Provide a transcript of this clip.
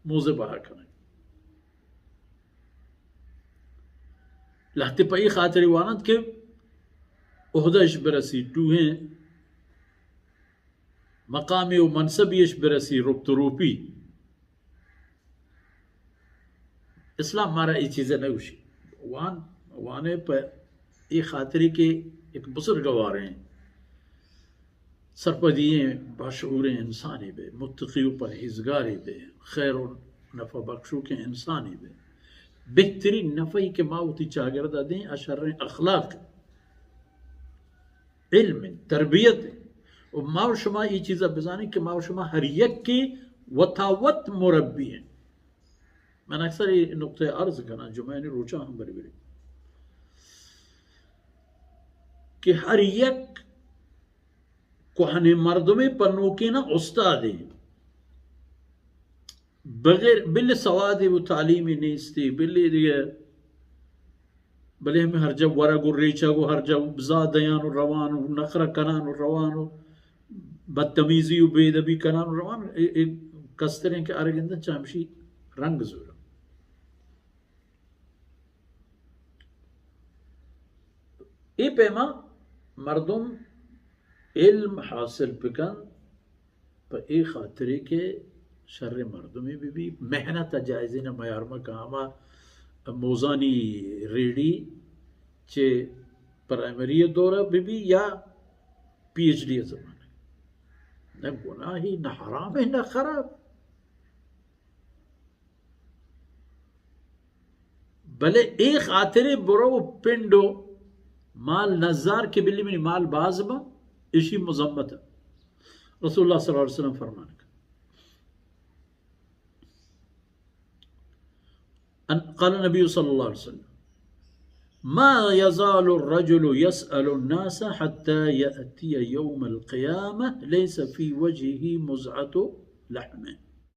موزے بہا کنگ۔ لہتے پہ ای خاطر وانند کہ عہدہ اش برسی، ٹوہیں مقامی و منصبی اش برسی، رکت روپی۔ اسلام مارا ای چیزے نہ گوشی۔ وان، وانے پہ ای خاطری کہ ایک بزرگواریں، سرپدییں، باشعوریں انسانے بے، متقی و پرہیزگارے بے، خیر و نفع بخشوکیں انسانے بے۔ بہترین نفعی کہ ما وتی چاگردا دیں، اشریں اخلاق، علم، تربیت۔ و ما و شما ای چیزا بزانیں کہ ما و شما ہر یکے وتا وت مربی ہیں۔ من اکثر ای نقطہ عرض کناں، جمعہ یعنی روچاں ہم بری بری، کہ ہر یک کوہنیں مردمے پہ نوکینا استادے۔ بغیر، بلے سوادے و تعلیمے نیستی، بلے دیگہ، بلے ہمیں ہر جا ورگ و ریچگ و ہر جا بزا دیان و روان و نخرہ کنان و روان و بدتمیزی و بے ادبی کنان و روان و اے، اے کستریں کہ ارگندن چہ ہمشی رنگ زورن۔ اے پیما مردم علم حاصل بکن، پہ اے خاطرے کہ شر مردمے بہ بی، محنت ء جائزین ء میار مکن، ہما موزانی ریڑی چہ پرائمری ء دور ء بہ بی یا پی ایچ ڈی ء زمانہ، نہ گناہی، نہ حرامے، نہ خراب۔ بلے اے خاطرے برو پنڈو مال نزار کہ بلی منی مال باز با، اشی مذمت۔ رسول اللہ صلی اللہ علیہ وسلم فرمان کن، ان، قال النبي صلى الله عليه وسلم: ما يزال الرجل يسأل الناس حتى يأتي يوم القيامة ليس في وجهه مزعة لحم۔